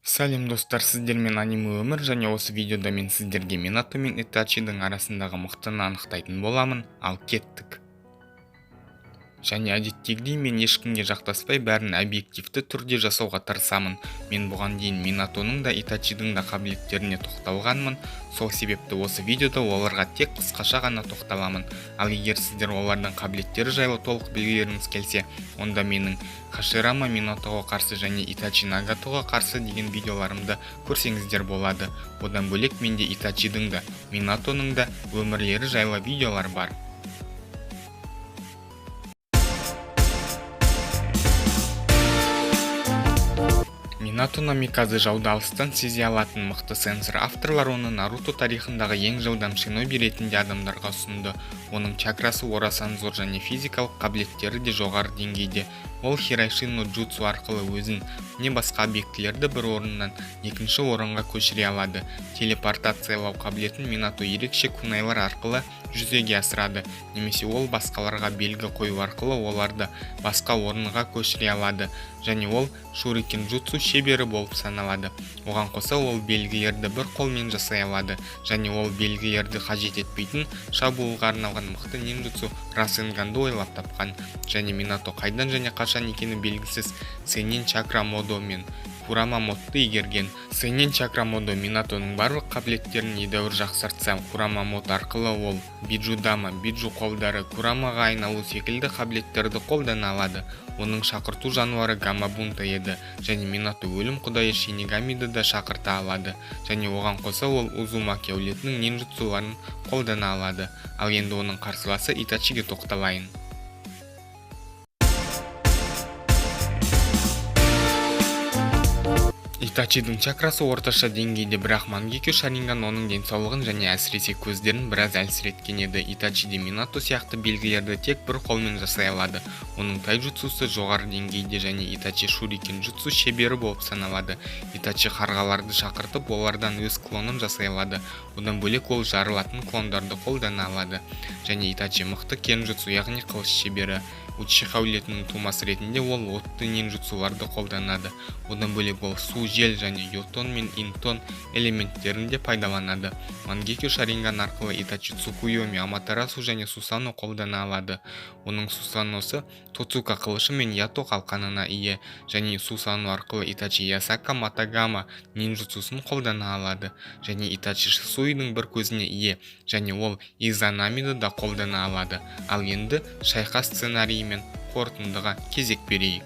Сәлем, достар! Сіздермен Аниме Өмір және осы видеода мен сіздерге Минато мен Итачидің арасындағы мықтыны анықтайтын боламын. Ал кеттік! Және әдеттегідей мен ешкімге жақтаспай, бәрін объективті түрде жасауға тырысамын. Мен бұған дейін Минатоның да, Итачидің да қабілеттеріне тоқталғанмын. Сол себепті осы видеода оларға тек қысқаша ғана тоқталамын. Ал егер сіздер олардың қабілеттері жайлы толық білгілеріңіз келсе, онда менің Хаширама Минатоға қарсы және Итачи Нагатоға қарсы деген видеоларымды көрсеңіздер болады. Одан бөлек менде Итачидің да, Минатоның да өмірлері жайлы видеолар бар. Минато Намиказе жауды алыстан сезе алатын мықты сенсор. Авторлар оны Наруто тарихындағы ең жылдам шиноби ретінде адамдарға ұсынды. Оның чакрасы орасан зор және физикалық қабілеттері де жоғары деңгейде. Ол Хирайшин но джутсу арқылы өзін не басқа объектілерді бір орыннан екінші орынға көшіре алады. Телепортациялау қабілетін Минато ерекше кунайлар арқылы жүзеге асырады немесе ол басқаларға белгі қою арқылы оларды басқа орынға көшіре алады. Және ол шурикен джутсу шебері болып саналады. Оған қоса ол белгілерді бір қолмен жасай алады және ол белгілерді қажет етпейтін шабуылға арналған мықты нинджутсу Расенганды ойлап тапқан. Және Минато қайдан және қашан екені белгісіз Сенин чакра модо мен Курама модты игерген. Сенин чакра модо Минатоның барлық қабілеттерін едәуір жақсартса, Курама мод арқылы ол биджудама, биджу қолдары, Курамаға айналу секілді қабілеттерді қолдана алады. Оның шақырту жануары Гамабунта еді және Минато өлім құдайы Шинигамиді да шақырта алады. Және оған қоса ол Узумаки әулетінің нинджутсуларын қолдана алады. Ал енді оның қарсыласы Итачиге тоқталайын. Итачидің чакрасы орташа деңгейде, бірақ Мангекю Шаринган оның денсаулығын және әсіресе көздерін біраз әлсіреткен еді. Итачи де Минато сияқты белгілерді тек бір қолмен жасай алады. Оның тайджутсусы жоғары деңгейде және Итачи шурикен джутсу шебері болып саналады. Итачи қарғаларды шақыртып, олардан өз клонын жасай алады. Одан бөлек ол жарылатын клондарды қолдана алады. Және Итачи мықты кенджутсу, яғни қылыш шебері. Учиха әулетінің тумасы ретінде ол отты нинджутсуларды қолданады. Одан бөлек ол су, жел және йотон мен интон элементтерін де пайдаланады. Мангекю Шаринган арқылы Итачи Цукуйоми, Аматерасу және Сусано қолдана алады. Оның Сусаносы Тоцука қылышы мен Ято қалқанына ие. Және Сусано арқылы Итачи Ясака Матагама нинджутсусын қолдана алады. Және Итачи Шисуидің бір көзіне ие және ол Изанамиді да қолдана алады. Ал енді шайқас сценарийі мен қорытындыға кезек берейік.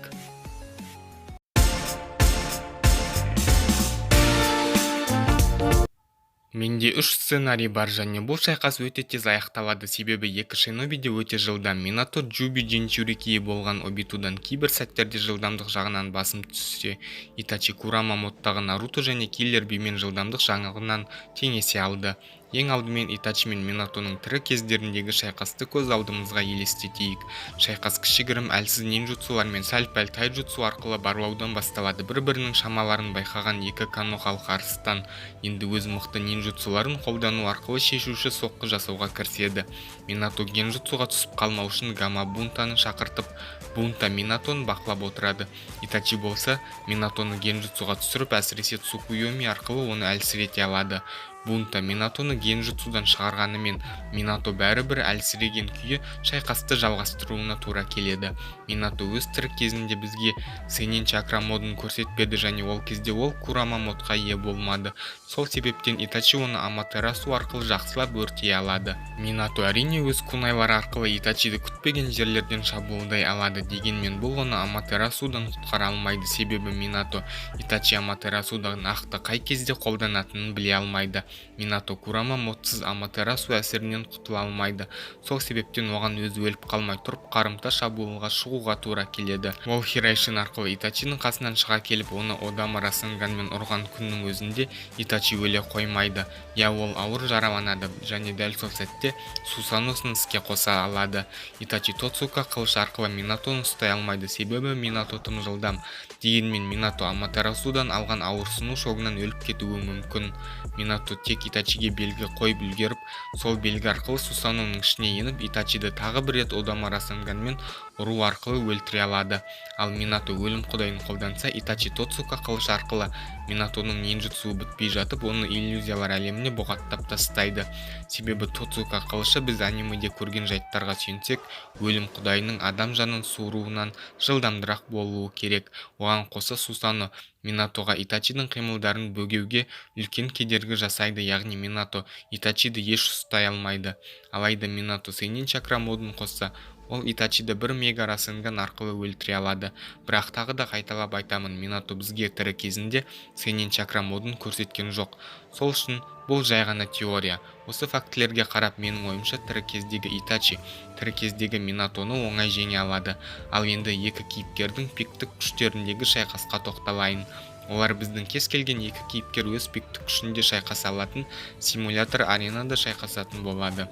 Менде үш сценарий бар және бұл шайқас өте тез аяқталады, себебі екі шиноби де өте жылдам. Минато Джуби джинчурикиі болған Обитудан кейбір сәттерде жылдамдық жағынан басым түссе, Итачи Курама модтағы Наруто және Киллер Бимен жылдамдық жағынан теңесе алды. Ең алдымен Итачи мен Минатоның тірі кездеріндегі шайқасты көз алдымызға елестетейік. Шайқас кішігірім әлсіз нинджутсулар мен сәл-пәл тайджутсу арқылы барлаудан басталады. Бір-бірінің шамаларын байқаған екі конохалық арыстан енді өз мықты нинджутсуларын қолдану арқылы шешуші соққы жасауға кіріседі. Минато генджутсуға түсіп қалмау үшін Гамабунтаны шақыртып, Бунта Минатоны бақылап отырады. Итачи болса, Минатоны генджутсуға түсіріп, әсіресе Цукуйоми арқылы оны әлсірете алады. Бунта Минатоны генджутсудан шығарғанымен, Минато бәрібір әлсіреген күйі шайқасты жалғастыруына тура келеді. Минато өз тірі кезінде бізге Сенин чакра модын көрсетпеді және ол кезде ол Курама модқа ие болмады. Сол себептен Итачи оны Аматерасу арқылы жақсылап өртей алады. Минато, әрине, өз кунайлары арқылы Итачиді күтпеген жерлерден шабуылдай алады. Дегенмен бұл оны Аматерасудан құтқара алмайды, себебі Минато Итачи Аматерасуды нақты қай кезде қолданатынын біле алмайды. Минато Курама модсыз Аматерасу әсерінен құтыла алмайды. Сол себептен оған өзі өліп қалмай тұрып қарымта шабуылға шығуға тура келеді. Ол Хирайшин арқылы Итачидің қасынан шыға келіп, оны Одама Расенганмен ұрған күннің өзінде Итачи өле қоймайды. Иә, ол ауыр жараланады және дәл сол сәтте Сусаносын іске қоса алады. Итачи Тоцука қылыш арқылы Минатоны ұстай алмайды, себебі Минато тым жылдам. Дегенмен Минато Аматерасудан алған ауырсыну шогынан өліп кетуі мүмкін. Минато тек Итачиге белгі қойып үлгеріп, сол белгі арқылы Сусаноның ішіне еніп, Итачиді тағы бір рет Одама Расенганмен ұру арқылы өлтіре алады. Ал Минато өлім құдайын қолданса, Итачи Тоцука қылыш арқылы Минатоның нинджутсуы бітпей жатып, оны иллюзиялар әлеміне бұғаттап тастайды. Себебі Тоцука қылышы біз анимеде көрген жайттарға сүйенсек, өлім құдайының адам жанын суыруынан жылдамдырақ болуы керек. Оған қоса Сусано Минатоға Итачидің қимылдарын бөгеуге үлкен кедергі жасайды, яғни Минато Итачиді еш ұстай алмайды. Алайда Минато Сенин чакра модын қосса, ол Итачиді бір мега Расенган арқылы өлтіре алады. Бірақ тағы да қайталап айтамын, Минато бізге тірі кезінде Сенин чакра модын көрсеткен жоқ. Сол үшін бұл жай ғана теория. Осы фактілерге қарап, менің ойымша, тірі кездегі Итачи тірі кездегі Минатоны оңай жеңе алады. Ал енді екі кейіпкердің пиктік күштеріндегі шайқасқа тоқталайын. Олар біздің кез келген екі кейіпкер өз пиктік күшінде шайқаса алатын симулятор аренада шайқасатын болады.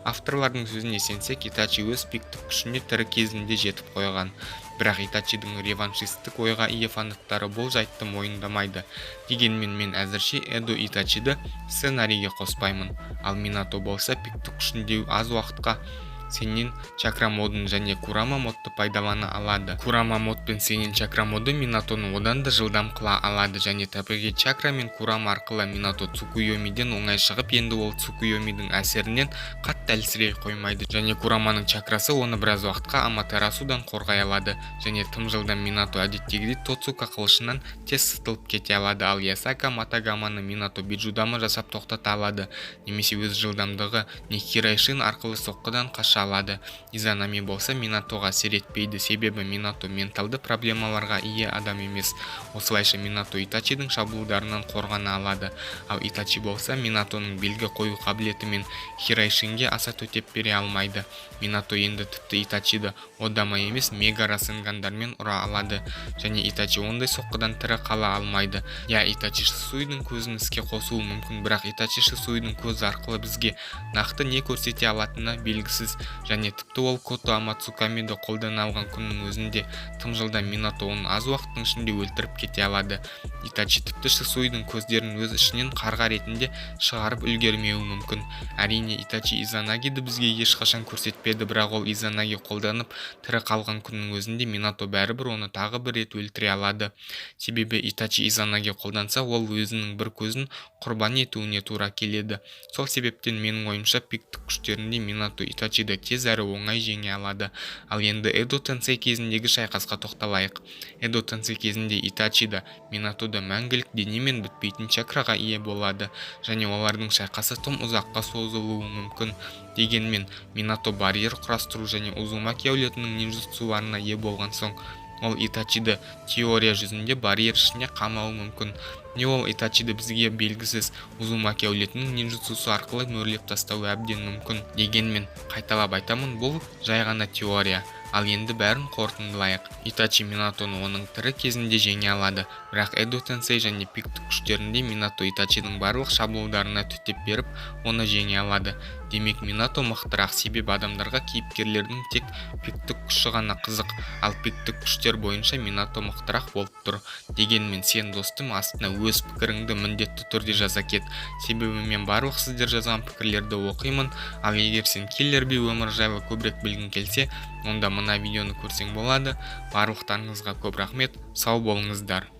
Авторлардың сөзіне сенсек, Итачи өз пиктік күшіне тірі кезінде жетіп қойған. Бірақ Итачидің реваншистік ойға ие фанаттары бұл жайтты мойындамайды. Дегенмен мен әзірше Эдо Итачиді сценарийге қоспаймын. Ал Минато болса пиктік күшінде аз уақытқа Сенин чакра модын және Курама модты пайдалана алады. Курама мод пен Сенин чакра моды Минатоны одан да жылдам қыла алады және табиғи чакра мен Курама арқылы Минато Цукуйомиден оңай шығып, енді ол Цукуйомидің әсерінен қатты әлсірей қоймайды. Және Кураманың чакрасы оны біраз уақытқа Аматерасудан қорғай алады. Және тым жылдам Минато әдеттегідей Тоцука қылышынан тез сытылып кете алады. Ал Ясака Матагаманы Минато биджудама жасап тоқтата алады, немесе өз жылдамдығы не Хирайшин арқылы соққыдан қаша алады. Изанами болса Минатоға әсер етпейді, себебі Минато менталды проблемаларға ие адам емес. Осылайша Минато Итачидің шабуылдарынан қорғана алады. Ал Итачи болса Минатоның белгі қою қабілеті мен Хирайшинге аса төтеп бере алмайды. Минато енді тіпті Итачиді Одама емес, мега Расенгандармен ұра алады. Және Итачи ондай соққыдан тірі қала алмайды. Я, Итачи Шисуидің көзін іске қосуы мүмкін, бірақ Итачи Шисуидің көзі арқылы бізге нақты не көрсете алатыны белгісіз. Және тіпті ол Кото Амацукамиді қолдана алған күннің өзінде тым жылдам Минато оны аз уақыттың ішінде өлтіріп кете алады. Итачи тіпті Шисуидің көздерін өз ішінен қарға ретінде шығарып үлгермеуі мүмкін. Әрине, Итачи Изанагиді бізге ешқашан көрсетпеді, бірақ ол Изанаги қолданып тірі қалған күннің өзінде Минато бәрібір оны тағы бір рет өлтіре алады. Себебі Итачи Изанаги қолданса, ол өзінің бір көзін құрбан етуіне тура келеді. Сол себептен менің ойымша, пиктік күштерінде Минато Итачиді тез әрі оңай жеңе алады. Ал енді Эдо Тенсей кезіндегі шайқасқа тоқталайық. Эдо Тенсей кезінде Итачи да Минато да мәңгілік денемен бітпейтін чакраға ие болады және олардың шайқасы тым ұзаққа созылуы мүмкін. Дегенмен Минато барьер құрастыру және Узумаки әулетінің нинджутсуларына ие болған соң, ол Итачиді теория жүзінде барьер ішіне қамауы мүмкін. Не ол Итачиді бізге белгісіз Узумаки әулетінің нинджутсусы арқылы мөрлеп тастауы әбден мүмкін. Дегенмен, қайталап айтамын, бұл жай ғана теория. Ал енді бәрін қорытындылайық. Итачи Минатоны оның тірі кезінде жеңе алады, бірақ Эдо Тенсей және пиктік күштерінде Минато Итачидің барлық шабуылдарына төтеп беріп, оны жеңе алады. Демек, Минато мықтырақ, себебі адамдарға кейіпкерлердің тек пиктік күші ғана қызық, ал пиктік күштер бойынша Минато мықтырақ болып тұр. Дегенмен сен, достым, астына өз пікіріңді міндетті түрде жаза кет, себебі мен барлық сіздер жазған пікірлерді оқимын. Ал егер сен Киллер Би өмірі жайлы көбірек білгің келсе, онда мына видеоны көрсең болады. Барлықтарыңызға көп рахмет, сау болыңыздар.